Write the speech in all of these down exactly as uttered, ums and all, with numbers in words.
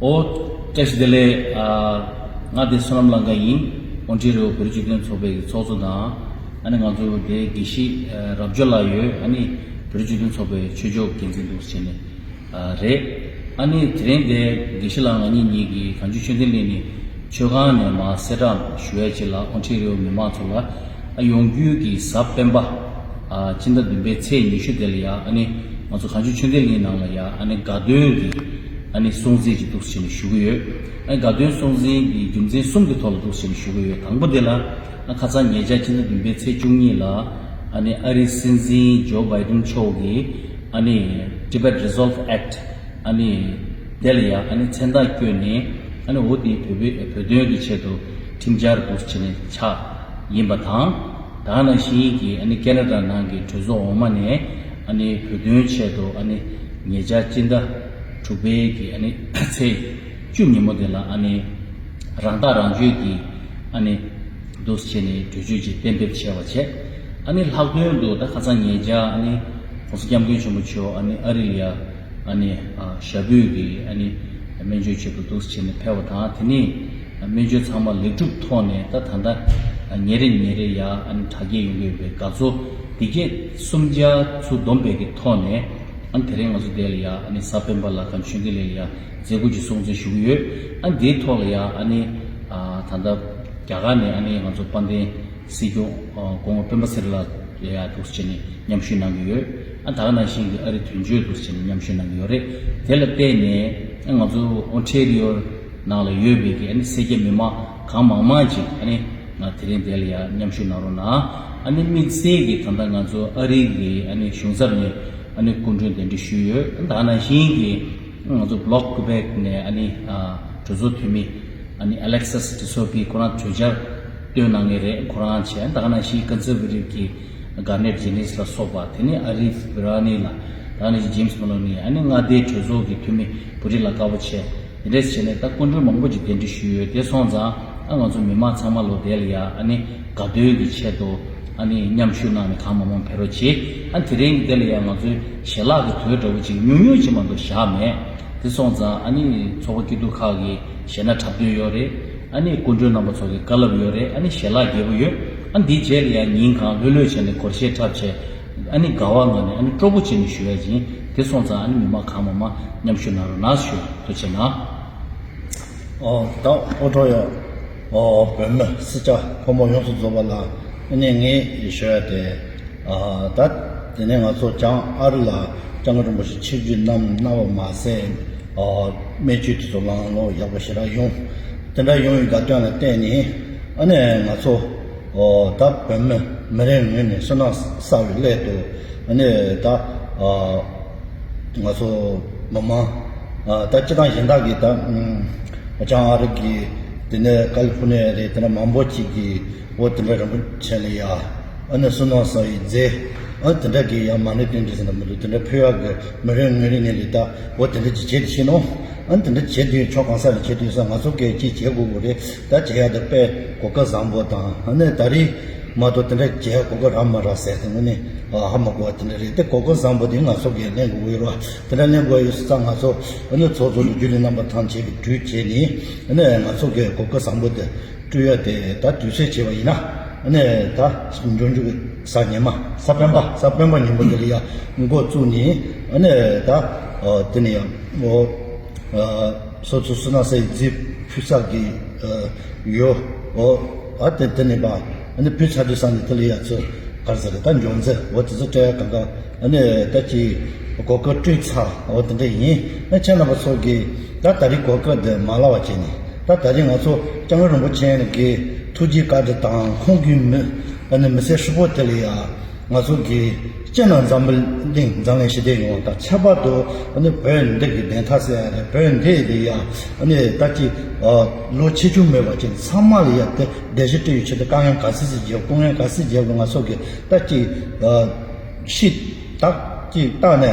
ཨོ། བཀྲ་ཤིས་བདེ་ལེགས། ཨ། ང་དེ་བསོད་ནམས་ལང་ཀ་ཡིན། ཨོན་ཊེ་རི་ཡོ་བོད་རིགས་སྤྱི་མཐུན་ཚོགས་པའི་གི་ཚོགས་གཙོ་དང་། ཨ་ནི་ང་ཚོ་དེ་དགེ་བཤེས་རབ་འབྱོར་ལགས་ཡོད། ཨ་ནི་བོད་རིགས་སྤྱི་མཐུན་ཚོགས་པའི་ཆོས་ཕྱོགས་འགན་འཛིན་འདུག་ཟེར་ནས་རེད། ཨ་ནི་དེ་རིང་དེ་དགེ་བཤེས་ལགས་ང་གཉིས་གཉིས་ཀྱིས་གངས་ལྗོངས་ཆོས་ལྡན་གླིང་ནས་ཆོས་ཁང་ནས་མར་གསལ་བསྒྲགས་ཞུ་ཡ་ཅིག་ལ། ཨོན་ཊེ་རི་ཡོ་མི་མང་ཚོ་ལ། ཨ། ཡོང་རྒྱུའི་གི་གཟའ་སྤེན་པ། ཨ། སྤྱི་ཟླ་བདུན་པའི་ཚེས་ཉི་ཤུ་དེ་ལ་ཡ། ཨ་ནི་ང་ཚོ་གངས་ལྗོངས་ཆོས་ལྡན་གླིང་ནང་ལ་ཡ། ཨ་ནི་དགའ་སྟོན་གྱི། ཨ་ནི་སྲུང་བརྩི་ཅིག་འདུག་ཟེར་ནས་ཞུ་གི་ཡོད། ཨ་ནི་དགའ་སྟོན་སྲུང་བརྩི་གི་རྒྱུ་མཚན་གསུམ་གྱི་ཐོག་ལ་འདུག་ཟེར་ནས་ཞུ་གི་ཡོད། དང་པོ་དེ་ལ། ཨ། ཁ་སང་ཉེ་ཆར་སྤྱི་ཟླ་བདུན་པའི་ཚེས་བཅུ་གཉིས་ལ། ཨ་ནི་ཨ་རིའི་སྲིད་འཛིན་ཇོ་བྷའི་ཌེན་མཆོག་གིས། ཨ་ནི་Tibet Resolve Act། ཨ་ནི་དེ་ལ་ཡ། ཨ་ནི་མཚན་རྟགས་བསྐྱོན་ནས། ཨ་ནི་འོ་དེ་བོད་པའི་བོད་དོན་གྱི་ཆེད་དུ་ཁྲིམས་འཆར་འདུག་ཟེར་ནས་ཆགས་ཡིན་པ་དང་། ད་ག་ནང་བཞིན་གྱི། ཨ་ནི་ཁེ་ན་ཌ་ནང་གི་གྲོས་ཚོགས་འོག་མ་ནས། ཨ་ནི་བོད་དོན་ཆེད་དུ། ཨ་ནི་ཉེ་ཆར་སྤྱི་ཟླ་དྲུག་པའི་གི། ཨ་ནི་ཚེས་བཅུ་ཉིན་མོ་དེ་ལ། ཨ་ནི་རང་ཐག་རང་གཅོད་ཀྱི། ཨ་ནི་འདུག་ཟེར་ནས་གྲོས་ཆོད་ཅིག་གཏན་འབེབས་བྱས་པ་བྱས། ཨ་ནི་ལྷག་དོན་དུ་ད་ཁ་སང་ཉེ་ཆར། ཨ་ནི་༸གོང་ས་༸སྐྱབས་མགོན་ཆེན་པོ་མཆོག། ཨ་ནི་ཨ་རི་ལ་ཡ། ཨ་ནི། ཨ། ཞབས་པུས་ཀྱི། ཨ་ནི་སྨན་བཅོས་ཆེད་དུ་འདུག་ཟེར་ནས་ཕེབས་པ་དང་། དེ་ནས་སྨན་བཅོས་ཚང་མ་ལེགས་གྲུབ་ཐོག་ནས། ད་ད་ལྟ་ཉིན་རེ་ཉིན་རེ་ཡ། ཨ་ནི་དྲག་སྐྱེད་ཡོང་གི་ཡོད་པའི་དགའ་ཚོར་བདེ་སྐྱིད་གསུམ་ཆར་ཚུར་བསྡོམས་པའི་གི་ཐོག་ནས། ཨ་ནི་དེ་རིང་ང་ཚོ་དེ་ལ་ཡ། ཨ་ནི་གཟའ་སྤེན་པ་ལ་གངས་ལྗོངས་ཆོས་ལྡན་གླིང་ལ་ཡ་མཛད་སྒོ་ཅིག་སྲུང་བརྩི་ཞུ་གི་ཡོད། ཨ་ནི་དེའི་ཐོག་ལ་ཡ། ཨ་ནི། ཨ། ད་ལྟ་རྒྱ་གར་ནས། ཨ་ནི་ང་ཚོ་དཔལ་ལྡན་སྲིད་སྐྱོང་། ཨ། སྐུ་ངོ་སྤེན་པ་ཚེ་རིང་ལགས་ལ་ཡ་འདུག་ཟེར་ནས་མཉམ་ཞུགས་གནང་གི་ཡོད། ཨ། ད་ག་ནང་བཞིན་གྱི་ཨ་རི་དོན་གཅོད་འདུག་ཟེར་ནས་མཉམ་ཞུགས་གནང་གི་ཡོད་རེད། དེ་ལ་བརྟེན་ནས། ཨ། ང་ཚོ་ཨོན་ཊེ་རི་ཡོ་ནང་ལ་ཡོད་པའི་གི། ཨ་ནི་སེར་སྐྱ་མི་མང་གང་མང་མང་ཅིག། ཨ་ནི་ང་དེ་རིང་དེ་ལ་ཡ་མཉམ་ཞུགས་གནང་རོགས་གནང་། ཨ་ནི་དམིགས་བསལ་གྱི་ད་ལྟ་ང་ཚོ་ཨ་རི་གི། ཨ་ནི་གཞུང་ཚབ་ནས། ཨ་ནི་སྐུ་མགྲོན་གདན་འདྲེན་ཞུས་ཡོད། ཨ། ད་ག་ནང་བཞིན་གྱི་ང་ཚོ་བྷི་ལོག་ཀུ་བེག་ནས། ཨ་ནི། ཨ། གྲོས་ཚོགས་འཐུས་མི། ཨ་ནི་ཨ་ལེག་སི་ཊི་སོ་ཕི། ཁོ་རང་གྲོས་འཆར་བཏོན་གནང་མཁན་རེད། ཁོ་རང་བྱས། ད་ག་ནང་བཞིན་ཀོན་སར་ཝེ་ཊིབ་ཀྱི་གར་ནེཊ་ཇེ་ནིས་ལ་སོགས་པ། དེ་ནས་ཨ་རིཕ་བྷི་ར་ནི་ལགས། ད་ག་ནང་བཞིན་ཇེམ་སི་མེ་ལོ་ནི། ཨ་ནི་མངའ་སྡེའི་གྲོས་ཚོགས་ཀྱི་འཐུས་མི་བྷུ་ཊི་ལ་ཀ་པོ་ཆེ། དེ་འདྲས་བྱས་ནས་ད་སྐུ་མགྲོན་མང་པོ་ཅིག་གདན་འདྲེན་ཞུས་ཡོད། དེ་སོང་ཙང་། ཨ། ང་ཚོ་མི་མང་ཚང་མ་ལོ་དེ་ལ་ཡ། ཨ་ནི་དགའ་སྟོན་གྱི་ཆེད་དུ། ཨ་ནི་མཉམ་ཞུགས་གནང་ནས་གང་མང་མང་ཕེབས་རོགས་གྱིས། ཨ། དེ་རིང་གི་དེ་ལ་ཡང་ང་ཚོའི་ཞལ་ལག་གི་དོས་འདྲ་བོ་ཅིག་ཉུང་ཉུང་ཅིག་མ་གཏོགས་བཞག་མེད། དེ་སོང་ཙང་། ཨ་ནི་ཚོགས་པ་སྐྱིད་སྡུག་ཁག་གི་གཞས་སྣ་འཁྲབ་སྟོན་ཡོད་རེད། ཨ་ནི་སྐུ་མགྲོན་རྣམ་པ་ཚོ་གི་བཀའ་སློབ་ཡོད་རེད། ཨ་ནི་ཞལ་ལག་རྒྱས་པོ་ཡོད། ཨ། འདིའི་རྗེས་ལ་ཡང་ཉིན་གང་ལྷོད་ལྷོད་བྱས་ནས་སྒོར་གཞས་འཁྲབ་བྱས། ཨ་ནི་དགའ་བ་ངང་ནས། ཨ་ནི་སྤྲོ་པོ་བྱས་ནས་ཞུ་ཡ་ཡིན། དེ་སོང་ཙང་། ཨ་ནི་མི་མང་གང་མང་མང་མཉམ་ཞུགས་གནང་རོགས་གནང་ཞུ། ཐུགས་རྗེ་གནང་། ཨོ། ད་ཨོ་ཊེ་རི་ཡོ། ཨོ། བོད་མི་སེར་སྐྱ་ཕོ་མོ་ཡོངས་སུ་རྫོགས་པ་ལ། ཨ་ནི་ངས་ཞུ་ཡ་དེ། ཨ། ད་དེ་ནས་ང་ཚོ་བྱང་ཨ་རི་ལ་སྐྱབས་མགོན་རིན་པོ་ཆེ་ཆིབས་བསྒྱུར་གནང་གནང་བ་མ་ཟད། ཨ། སྨན་བཅོས་དེ་ཚོ་ལམ་ལྷོང་ཡག་པོ་ཞེ་དྲག་ཡོང་། དེ་འདྲ་ཡོང་བའི་དགའ་སྟོན་ལ་བརྟེན་ནས། ཨ་ནི་ང་ཚོ། ཨོ། ད་བོད་མི་མི་རེ་ངོས་ནས་བསོད་ནམས་བསགས་པའི་སླད་དུ། ཨ་ནི་ད། ཨ། ང་ཚོ་མི་མང་། ཨ། ད་སྤྱི་བཏང་གཞན་དག་གིས། ད་བྱང་ཨ་རི་གི། དེ་ནས་ཀ་ལི་ཧྥོ་ནི་ཡ་རེད། དེ་འདྲ་མང་པོ་ཅིག་གིས། འོ། དེ་འདྲ་རིན་པོ་ཆེ་ལ་ཡ། ཨ་ནི་བསོད་ནམས་བསགས་པའི་རྫས། ཨ། དེ་འདྲ་གི་ཡ་མ་ཎི་བཏོན་ཏེ་ཟེར་ན་མི་འདུག་དེ་འདྲ་ཕུལ་ཡག་གི་མི་རེ་ངོས་ནས་ལས། ད་འོ་དེ་འདྲ་ཅིག་བྱེད་དེ་ཤེས་ནོ། ཨ། དེ་འདྲ་བྱེད་དུས་ཆོག་གང་ས་ལ་བྱེད་དུས་ས། ང་ཚོ་གིས་ཅིག་བྱེད་དགོས་དགོས་རེད། ད་བྱེད་ཡག་དེ་དཔེ་གོ་སྐབས་བཟང་པོ་དང་། ཨ་ནི་ད་རེས་མ་གཏོགས་དེ་འདྲ་བྱེད་ཡག་གོ་སྐབས་རག་མ་རག་ཟེར་དེ་ངོས་ནས་ཧ་མ་གོ་བ་དེ་འདྲ་རེད། དེ་གོ་སྐབས་བཟང་པོ་དེ་ང་ཚོ་གིས་ལེན་དགོས་ཀྱི་ཡོད་རེད། དེ་འདྲ་ལེན་དགོས་ཡོད་ཙང་། ང་ཚོ། ཨ་ནི་ཚོགས་གཙོ་ལ་རྒྱུན་ལས་རྣམ་པ་ཐམས་ཅད་ཀྱིས་གྲོས་བྱས་ནས། ཨ་ནི་ང་ཚོ་གིས་གོ་སྐབས་བཟང་པོ་དེ་སྤྲོད་ཡ་དེ། ད་དུས་ཚོད་བྱས་པ་ཡིན་ན། ཨ་ནི་ད་འབྱུང་འགྱུར་གྱི་གཟའ་ཉི་མ། གཟའ་སྤེན་པ། གཟའ་སྤེན་པ་ཉིན་མོ་དེ་ལ་ཡ་འགོ་བཙུགས་ནས། ཨ་ནི་ད། ཨ། དེ་ནས་ཡང་། ཨོ། ཨ། སོ་སོ་བསོད་ནམས་བསགས་པའི་རྫས་ཕུལ་ས་གི། ཨ། ཡོད། ཨོ། ཨ། དེ་དེ་ནས་པ། ཨ་ནི་ཕུལ་ཚར་དུས་ཙམ་ནས་དེ་ལ་ཡ་ཚོ་ག་རེ་ཟེར་རེད། ད་འབྱོར་རྫས། འོ། དེ་ཚོ་སྤྲད་ཡ་གང་ག། ཨ་ནི་ད་ཅིག་གོ་སྐབས་སྤྲོད་ཚར། འོ། དེ་འདྲ་ཡིན། ཨ། ཁྱེད་རྣམ་པ་ཚོ་གིས་ད་ད་རེས་གོ་སྐབས་འདི་མ་བརླག་པ་བྱས་ནས། ད་ད་རེས་ང་ཚོ་སྐྱབས་མགོན་རིན་པོ་ཆེ་གི་ཐུགས་རྗེ་བཀའ་དྲིན་དང་། ཁོང་གི་མི། ཨ་ནི་མི་ཚེ་ཧྲིལ་པོ་དེ་ལ་ཡ། ང་ཚོ་གི་སྤྱི་ནང་འཛམ་བུ་གླིང་འཛམ་གླིང་ཞི་བདེ་ཡོང་བ་དང་། ཁྱད་པར་དུ། ཨ་ནི་བོད་འདི་གི་བདེན་མཐའ་གསལ་ཡ་རེད། བོད་འདི་དེ་ཡ། ཨ་ནི་ད་ཅིག་ཨ། ལོ་ཆེ་ཆུང་མེད་པ་ཅིག་ཚང་མ་ལ་ཡ་དེ་བདེ་སྐྱིད་སྤྲད་ཡོད་ཆེད་དུ། དཀའ་ངལ་ག་ཚོད་ཅིག་བརྒྱབ། སྐུ་ངལ་ག་ཚོད་བརྒྱབ་རུང་། ང་ཚོ་གི་ད་ཅིག་ཨ། ཤི། ད་ཅིག་བཏང་ནས།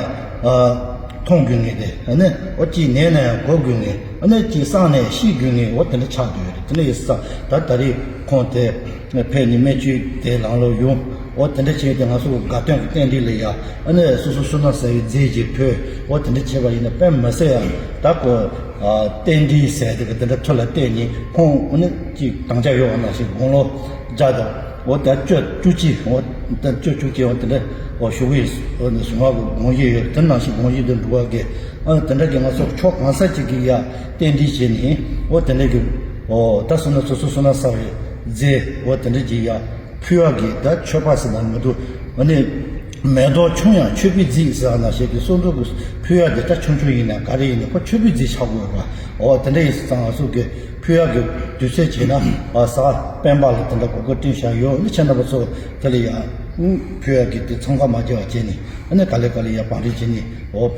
ཨ། འཐུང་དགོས་ངེས་དེ། ཨ་ནི་འོ་ཅིག་ནད་ནས་འགོ་དགོས་ངེས། ཨ་ནི་ཅིག་སངས་ནས་ཤི་དགོས་ངེས། འོ་དེ་འདྲ་ཆགས་བསྡད་ཡོད་རེད། དེ་འདྲ་ཡིན་ཙང་ད་ད་རེས་ཁོང་དེ་ཕེབས་ནས་སྨན་བཅོས་དེ་ལམ་ལྷོང་ཡོང་། འོ་དེ་འདྲ་བྱས་ཏེ་ང་ཚོ་གི་དགའ་སྟོན་གྱི་རྟེན་འབྲེལ་ལ་ཡ་ཨ་ནི་སོ་སོ་བསོད་ནམས་བསགས་པའི་རྫས་ཅིག་ཕུལ། འོ་དེ་འདྲ་བྱས་པ་ཡིན་ན་དཔེ་མི་སྲིད་ཡ་ད་གོ་རྟེན་འབྲེལ་ཟེར་དེ་གི་དེ་འདྲ་ཐུགས་ལ་གཏད་ནས་ཁོང་འོ་ནི་ཅིག་དམ་བཅའ་ཡོད་པ་ནང་བཞིན་དགུང་ལོ་བརྒྱ་དང་འོ་ད་བཅུ་བཅུ་གཅིག་འོ་ད་བཅུ་བཅུ་གཅིག་འོ་དེ་འདྲ་འོ་བཞུགས་ཡོད། འོ་ནི་གཟིམ་དཔོན་གྱི་དགོངས་བཞེས་ཡོད། དེ་ནང་བཞིན་དགོངས་བཞེས་དེ་འགྲུབ་པ་གི་ཨ་ནི་དེ་འདྲ་གི་ང་ཚོ་ཕྱོགས་གང་ས་ཅིག་གི་ཡ་རྟེན་འབྲེལ་བྱས་ནས་འོ་དེ་འདྲ་གི་འོ་ད་སོ་ན་སོ་སོ་བསོད་ནམས་བསགས་པའི་རྫས་འོ་དེ་འདྲ་གི་ཡ། ཕུལ་བ་གི་ད་མཆོད་པ་ཟེར་ན་མི་འདུག་ཨ་ནི་མེ་ཏོག་ཆུང་ཡང་མཆོད་པའི་རྫས་ཟེར་བ་ནང་བཞིན་གྱི་སོ་སོ་གི་ཕུལ་བ་གི་ད་ཆུང་ཆུང་ཡིན་ན་ག་རེ་ཡིན་ན་ཁོ་མཆོད་པའི་རྫས་ཆགས་དགོས་རེད་བ། འོ་དེ་འདྲ་ཡིན་ཙང་ང་ཚོ་གི་ཕུལ་བ་གི་དུས་ཚོད་བྱས་ན་ཨ་གཟའ་སྤེན་པ་ལ་དེ་འདྲ་གོ་སྐབས་བསྐྲུན་བཞག་ཡོད། ཨ་ནི་ཁྱེད་རྣམ་པ་ཚོ་དེ་ལ་ཡ་ཕུལ་བ་གི་དེ་འཚང་ཁ་མ་རྒྱག་པ་བྱས་ནས་ཨ་ནི་ག་ལེ་ག་ལེ་ཡ་བང་སྒྲིག་བྱས་ནས་འོ།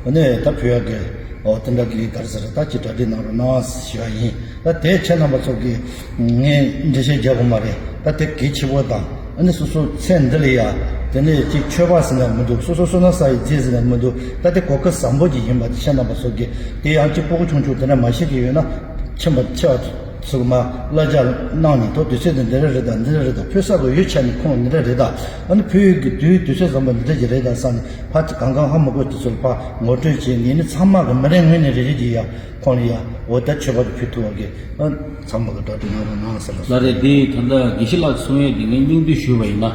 ཨ་ནི་ད་ཕུལ་བ་གི་འོ་དེ་འདྲ་གི་ག་རེ་ཟེར་ད་ཅི་གྲ་སྒྲིག་གནང་རོགས་གནང་ཞུ་བ་ཡིན། ད་དེ་ཁྱེད་རྣམ་པ་ཚོ་གི་ངས་འགྲེལ་བཤད་རྒྱག་དགོས་མ་རེད། ད་དེ་གལ་ཆེ་བོ་དང་ཨ་ནི་སོ་སོ་ཚེ་འདི་ལ་ཡ་དེ་ནས་ཅིག་མཆོད་པ་ཟེར་ན་མི་འདུག་སོ་སོ་བསོད་ནམས་བསགས་ཡི་རྫས་ཟེར་ན་མི་འདུག་ད་དེ་གོ་སྐབས་བཟང་པོ་ཅིག་ཡིན་པ་དེ་ཁྱེད་རྣམ་པ་ཚོ་གི་དེ་ཡང་ཅིག་སྤུ་གུ་ཆུང་ཆུང་དེ་འདྲ་མ་ཤེས་ཀྱི་ཡོད་ན་ཁྱིམ་པ་ཆེ་བ་ཚོ་མ་གླ་ཆ་གནང་ནས་ཐོག་དུས་ཚོད་དེ་འདི་འདྲ་རེད་ད་འདི་འདྲ་རེད་ད་ཕུལ་ས་དགོས་ཡོད་ཆ་ནས་ཁོང་འདི་འདྲ་རེད་ད་ཨ་ནི་ཕུལ་ཡུལ་གི་དུས་དུས་ཚོད་བཟང་པོ་འདི་འདྲ་ཅིག་རེད་ད་བསམ་ནས། ཕ་གང་གང་ཧ་མི་གོ་དེ་ཚོ་ལ་ཕ་ངོ་སྤྲོད་བྱས་ནས་ནི་ཚང་མ་གི་མི་རེ་ངོས་ནས་རེ་རེ་གྱིས་ཡ་ཁོང་ལ་ཡ་འོ་ད་མཆོད་པ་དེ་ཕུལ་ཐུབ་པ་གི་ཨ་ཚང་མ་གི་གྲ་སྒྲིག་གནང་རོགས་གནང་ཟེར་ལ་སོ། ལ་རེད། དེ་ད་ལྟ་དགེ་བཤེས་ལགས་གསུང་ཡས་དེ་ངས་སྙིང་བསྡུས་ཞུས་པ་ཡིན་ན།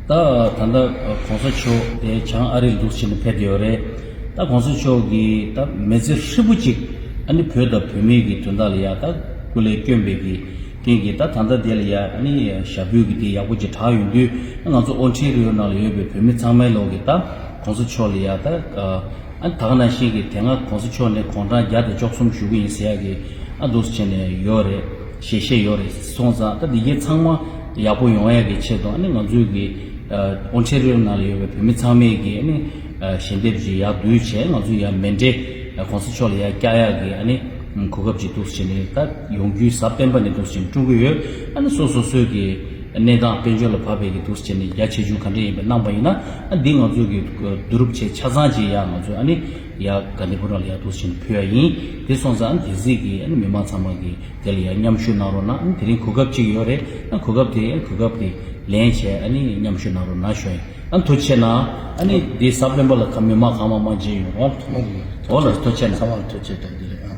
ད་ད་ལྟ་གོང་ས་མཆོག་དེ་བྱང་ཨ་རིར་འདུག་ཕྱིན་ནས་ཕེབས་བསྡད་ཡོད་རེད། ད་གོང་ས་མཆོག་གིས་ད་མི་ཚེ་ཧྲིལ་པོ་གཅིག་ཨ་ནི་བོད་དང་བོད་མིའི་གི་དོན་དག་ལ་ཡ་ད་སྐུ་ལས་བསྐྱོན་པའི་གི་རྐྱེན་གྱིས་ད་ད་ལྟ་དེ་ལ་ཡ་ཨ་ནི་ཞབས་པུས་ཀྱི་དེ་ཡག་པོ་ཅིག་དྲག་ཡོང་དུས་ང་ཚོ་ཨོན་ཊེ་རི་ཡོ་ནང་ལ་ཡོད་པའི་བོད་མི་ཚང་མའི་ལོག་གི་ད་གོང་ས་མཆོག་ལ་ཡ་ད་ཨ་ནི་ད་ག་ནང་བཞིན་གྱི་དེ་སྔ་གོང་ས་མཆོག་ནས་དགུང་གྲངས་བརྒྱ་དང་བཅུ་གསུམ་བཞུགས་ཀྱི་ཡིན་ཟེར་ཡ་གི་ཨ་འདུག་སེ་བྱས་ནས་ཡོད་རེད། ཞལ་བཞེས་ཡོད་རེད་སོང་ཙང་ད་འདི་གའི་ཚང་མ་ཡག་པོ་ཡོང་ཡ་གི་ཆེད་དུ་ཨ་ནི་ང་ཚོའི་གི་ཨོན་ཊེ་རི་ཡོ་ནང་ལ་ཡོད་པའི་བོད་མི་ཚང་མས་གི་ཨ་ནི་ཞལ་འདེབས་ཅིག་ཡར་བསྡུས་བྱས་ང་ཚོ་ཡར་མཎྜལ་གོང་ས་མཆོག་ལ་ཡར་བཀྱག་ཡ་གི་ཨ་ནི་གོ་སྐབས་ཅིག་འདུག་སེ་བྱས་ནས་ད་ཡོང་རྒྱུའི་གཟའ་སྤེན་པ་ནས་འདུག་སེ་བྱས་ནས་བསྐྲུན་གི་ཡོད། ཨ་ནི་སོ་སོ་སོའི་གི་གནས་སྟངས་དཔལ་འབྱོར་ལ་བབས་པའི་གི་འདུག་སེ་བྱས་ནས་རྒྱ་ཆེ་ཆུང་ག་འདྲ་ཡིན་པ་གནང་པ་ཡིན་ན་ཨ་འདི་ང་ཚོའི་གི་བསྡུ་རུབ་བྱས་ཆ་ཚང་ཅིག་ཡར་ང་ཚོས་ཨ་ནི་ཡར་དགའ་ལྡན་ཕོ་བྲང་ལ་ཡར་འདུག་སེ་བྱས་ནས་ཕུལ་ཡ་ཡིན། དེ་སོང་ཙང་ཨ་ནི་དེ་གཟིགས་གི་ཨ་ནི་མི་མང་ཚང་མ་གི་དེ་ལ་ཡང་མཉམ་ཞུགས་གནང་རོགས་གནང་། དེ་རིང་གོ་སྐབས་གཅིག་ཡོད་རེད། ཨ་གོ་སྐབས་དེ་གོ་སྐབས་དེ་ལེན་བྱས་ཨ་ནི་མཉམ་ཞུགས་གནང་རོགས་གནང་ཞུ་ཡིན། ཨ་ཐུགས་རྗེ་གནང་། ཨ་ནི་དེ་གཟའ་སྤེན་པ་ལ་ཁ་མི་མང་གང་མང་མང་མཇལ་ཡོང་རོགས། འོ་ལགས་ཐུགས་རྗེ་གནང་། ཚང་མ་ལ་ཐུགས་རྗེ་གནང་། བདེ་ལེགས།